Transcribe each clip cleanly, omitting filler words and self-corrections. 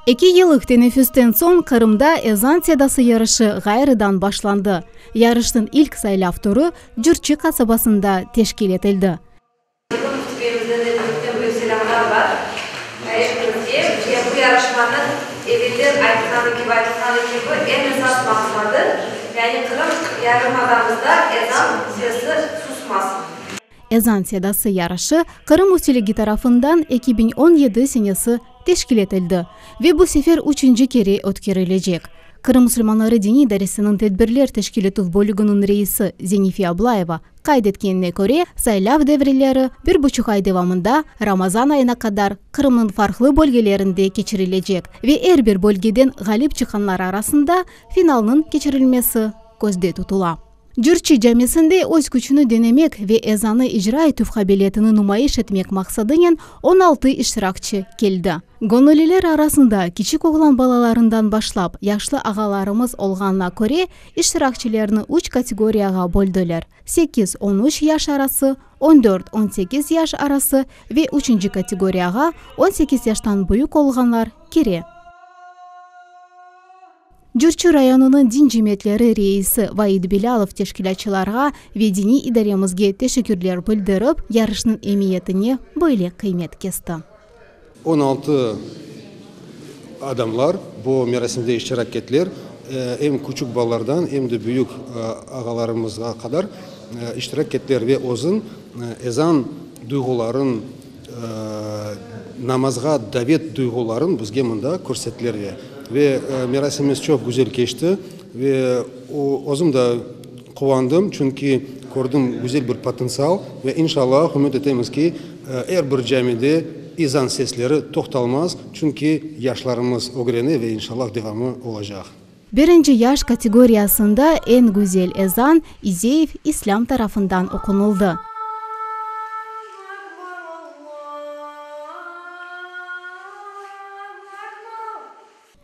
Eki yıllıq teneffüsten soñ Qırımda Ezan sedası yarışı ğayrıdan başlandı. Yarışnıñ ilk saylav turı Cürçi qasabasında teşkil etildi. Bugün müftülüğimizden de büyükten-büyük selâmlar bar epiñizge ve bu yarışmanıñ evelden aytqanı kibi, aytılğanı kibi, eñ esas maqsadı, yani Qırım yarımadamızda ezan sesi susmasın. Ezan sedası yarışı Qırım Müftiligi tarafından 2017 senesi teşkil etildi ve bu sefer üçünci kere ötkerilecek. Qırım musulmanları diniy idaresiniñ tedbirler teşkil etüv bölüginiñ reisi Zenife Ablayeva qayd etkenine köre, saylav devreleri bir buçuq ay devamında Ramazan ayına qadar Qırımnıñ farqlı bölgelerinde keçirilecek ve er bir bölgeden ğalip çıqqanlar arasında finalnıñ keçirilmesi közde tutula. Cürçi camisinde öz küçüni denemek ve ezanı icra etüv qabiliyetini numayış etmek maqsadınen 16 iştirakçi keldi. Göñülliler arasında kiçik oğlan balalarından başlap yaşlı ağalarımız olğanına köre, iştirakçilerni üç kategoriyağa böldüler, sekiz, on üç yaş arası, on dört, on sekiz yaş arası ve üçünci kategoriyağa on sekiz yaştan büyük olğanlar kire. Cürçi rayonınıñ din cemiyetleri reisi Vaid Bilâlov teşkilâtçılarğa ve diniy idaremizge teşekkürler bildirip, yarışnıñ emiyetine böyle qıymet kesti. 16 adamlar bu merasimde iştirak ettiler, em küçük balalardan, em de büyük ağalarımızğa qadar iştirak ettiler ve özün ezan duyğuların, namazğa davet duyğuların bizge mında körsettiler ve merasimimiz çoq güzel keçti ve özüm de quvandım, çünki kördim güzel bir potentsial ve inşallah ümüt etemiz ki, er bir camide ezan sesleri toqtalmaz, çünki yaşlarımız ögrene ve inşallah devamı olacaq. Birinci yaş kategoriyasında eñ güzel ezan İzeyev İslâm tarafından oqunıldı.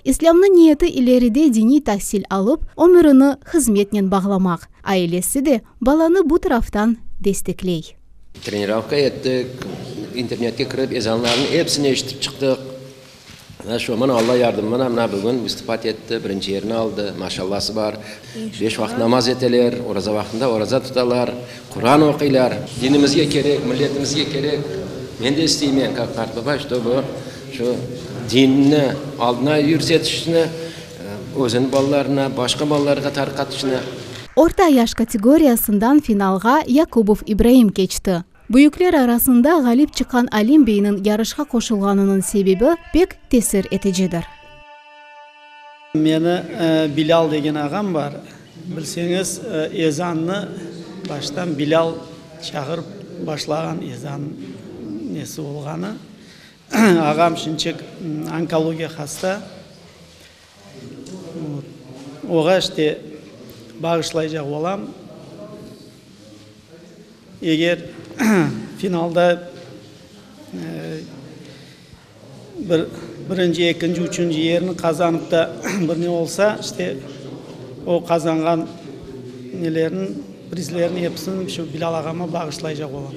İslâmnıñ niyeti ileride diniy tasil alıp, ömürini hızmetnen bağlamaq. Ailesi de balanı bu taraftan destekley. Trenirovka ettik, internetke kirip ezanlarnıñ episini eşitip çıqtıq. Mına şu, mına Alla yardımı mına, mına bugün vıstıpat etti, birinci yerini aldı, maşallası bar. Beş vaqıt namaz eteler, oraza vaqtında oraza tutalar, Quran oquylar. Dinimizge kerek, milletimizge kerek. Men de isteymen, kak qartbaba, ştobu şu dinni aldına yürsetişni, özüniñ balalarına, başqa balalarğa tarqatışnı. Orta yaş kategoriyasından finalğa Yakubov İbraim keçti. Büyükler arasında ğalip çıqqan Alim beyniñ yarışqa qoşulğanınıñ sebebi pek tesir eticidir. Meni Bilâl degen ağam bar. Bilseñiz, ezannı baştan Bilâl çağırıp başlağan, ezan nesi olğanı. Ağam şimçik onkologiya hasta. Oğa işte bağışlaycaq olam. Eger finalda bir birinci, ekinci, üçünci yerni qazanıp da bir ne olsa, işte o qazanğan nelerin, prizlerin episini şu Bilâl ağama bağışlaycaq olam.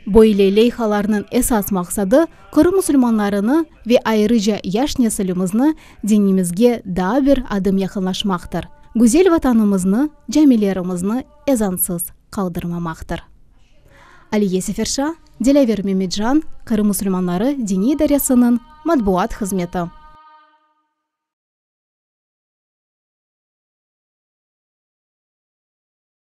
Böyle leyhalarnıñ esas maqsadı, Qırım musulmanlarını ve ayrıca yaş nesilimizni dinimizge daa bir adım yaqınlaşmaqtır, güzel Vatanımıznı, camilerimizni ezansız qaldırmamaqtır. Aliye Seferşa, Dilâver Memetcan, Qırım musulmanları diniy idaresiniñ matbuat hızmeti.